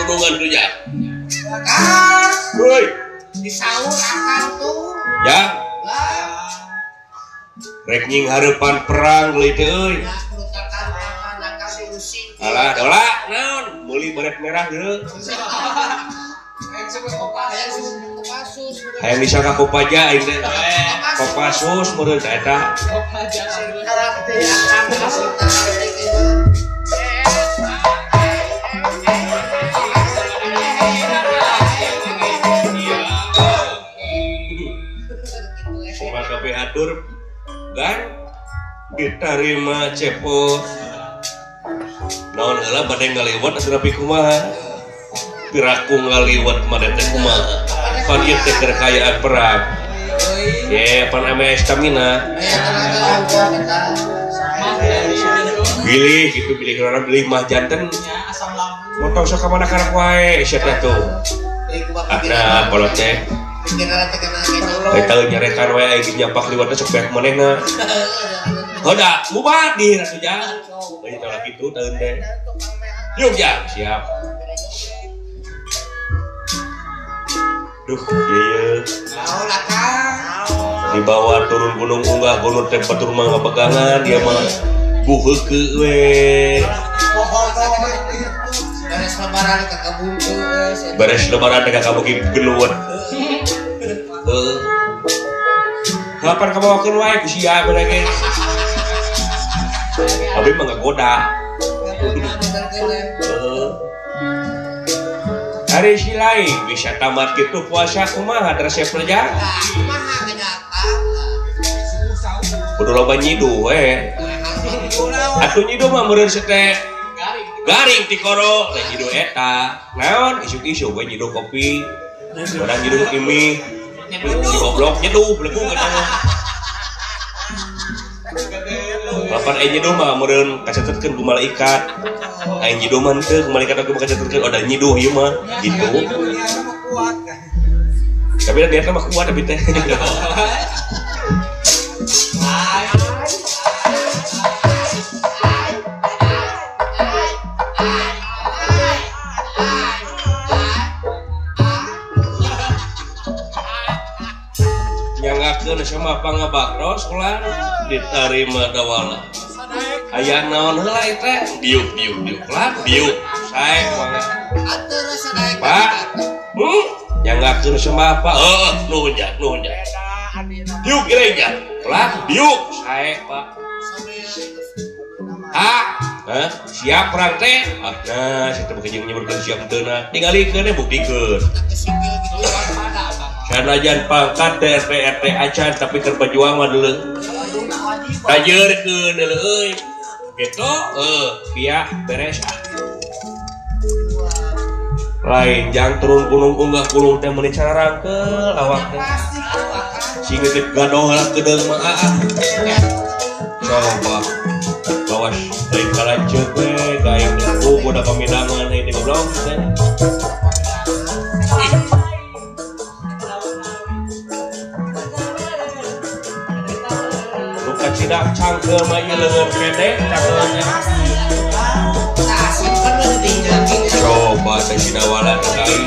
gunungan tuh ya. Woi, disaur akan tuh. Ya. Rek nying hareupan perang deui teh euy. Alah, dola naon? Meuli baret merah deui. Hayang disangka Kopaja aing teh. Kopassus meureun teh eta. Kumaha kabeh atur gan ditarima cepo. Naon heula bade ngaliwat atuh nepi kumaha? Piraku ngaliwat mah teh kumaha? Pan ieu teh keur kaayaan perang. Ye, pan ame stamina. Bilih gitu bilih urang bilih mah janten. Motor sok ka mana karep wae sia teh tuh. Nah, kolot teh. Eta nyarekan wae aing nyapak liwatna sok beak manehna. Hoda, mubah di atuh jang. Euy teh kitu taeun teh. Yuk jang, siap. Duh, ieu dibawa turun gunung unggah gunung teh batur mah ngapegangan dia mah buheukeun we. Beres lebaran ka kabungku. Beres lebaran ka kabungku geluwet. Heuh. Kapan kabawakeun wae ku sia bener ge. Abi mah ngagoda. Heeh. Ari si lain bisa tamat gitu puasa kumaha resep aja. Kumaha kenyataan. Kudu loba nyiduh we. Atuh nyiduh mah meureun teh garing ti koro lain nyiduh eta. Naon isuk-isuk we nyiduh kopi. Urang nyiduh imi. Si goblok nyeduh belegung eta mah. Lapan aing nyiduh mah meureun kacatetkeun ku malaikat. Aing nyiduh mah henteu ku malaikat aku kacatetkeun oh da nyiduh ieu mah gitu. Tapi niatna mah kuat tapi teh. Nyangakeun sama pangabaktos ulah diterima dawala. Aya naon heula ieu teh? Diuk diuk diuk lah diuk. Sae mangga. Pak. Nyangakeun sama apa? Heuh, nuhun ja, nuhun ja. Diuk ieu ja. Lah diuk sae Pak. Ha, hah, siap perang teh? Ah, nah, saya teh jeung nyebutkeun siap teu na. Tingalikeun we buktikeun. Sanajan pangkat teh RT RT acan tapi keur berjuang mah deuleu. Tajeurkeun deuleu euy. Gitu, pia beres ah. Lain jang turun gunung unggah gunung teh meuni cararangkeul awak teh. Sing nitip gadoh lah kedeung mah ah. Coba bawas lain kalanceuk we gaeng teh budak pamindangan ieu teh goblok teh. Tidak cangkeul mah ieu leungeun pede cangkeulnya. Coba teh sidawala teh kai.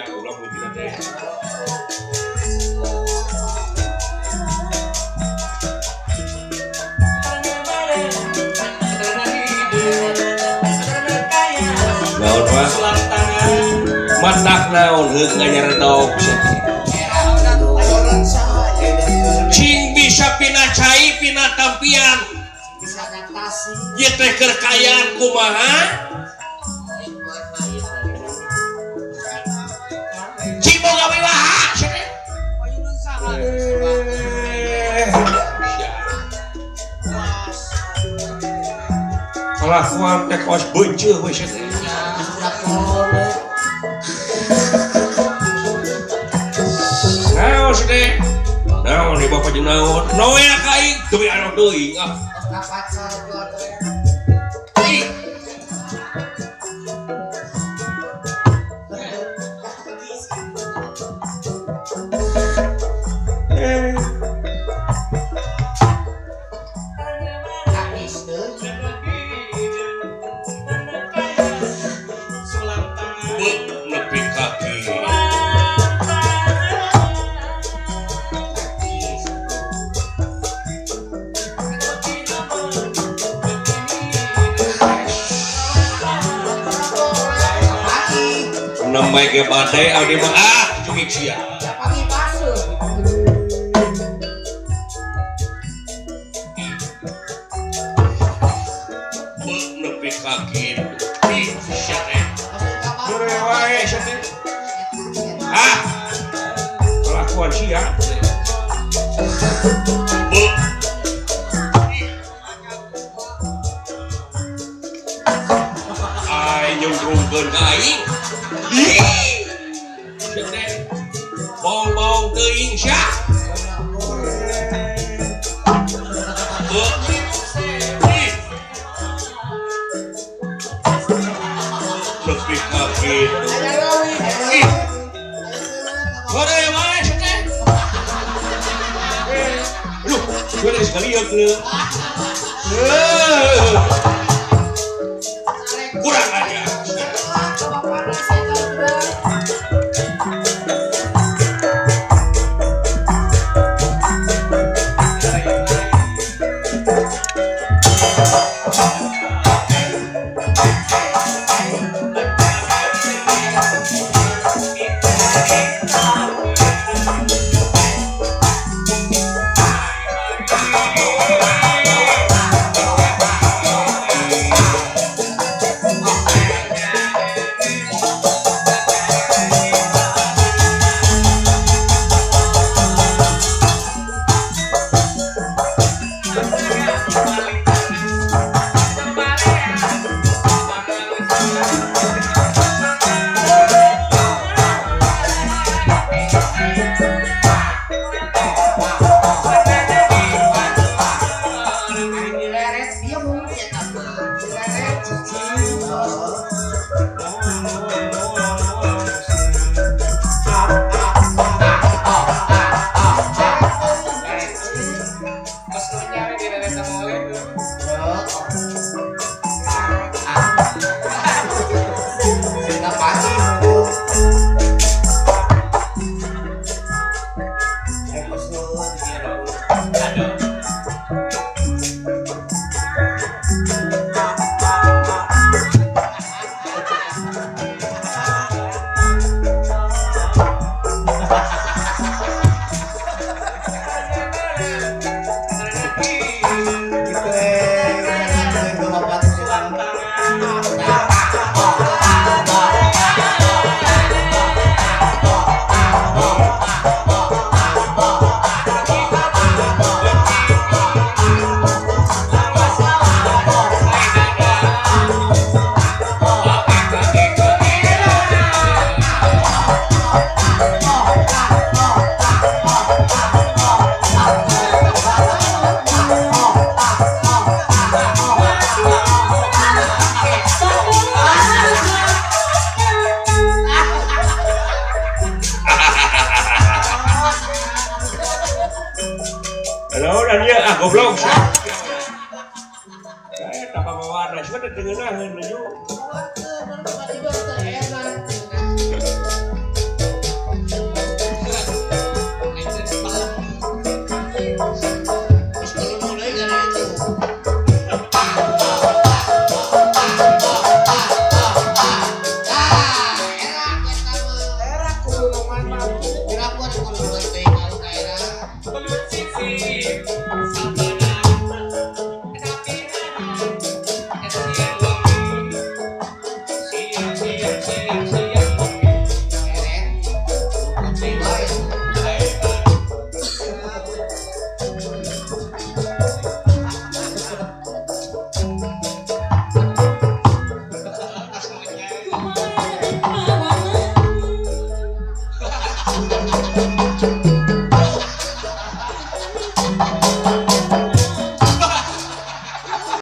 sia goblok meutina teh. Naon mah? Matak naon heuk nganyaredog sia teh. Cing bisa pina cai pina tampian. Bisa adaptasi. Ieu teh keur kaayaan kumaha? Cing boga wiwaha sia teh. Kalakuan teh kos beunceuh we sia teh. Naon sia teh? Naon di bapa jeung naon? Noel ka aing teu anu teuing ah. Ih. Nepi kaki. Nembe ge badai abdi mah ah cungik sia. Nepi kaki. Ih, sia teh. Sore wae sia teh. Ah. Kelakuan sia. Ai nyungkrungkeun ka aing. Ih. Sia teh. Bong-bong teuing sia. Nepi ka kitu. Ih. Sore wae sia teh. Aduh, gue dari sekali ya ke. Kurang aja. Ah, goblok. Saya tambah waras, sudah dengeran menuju.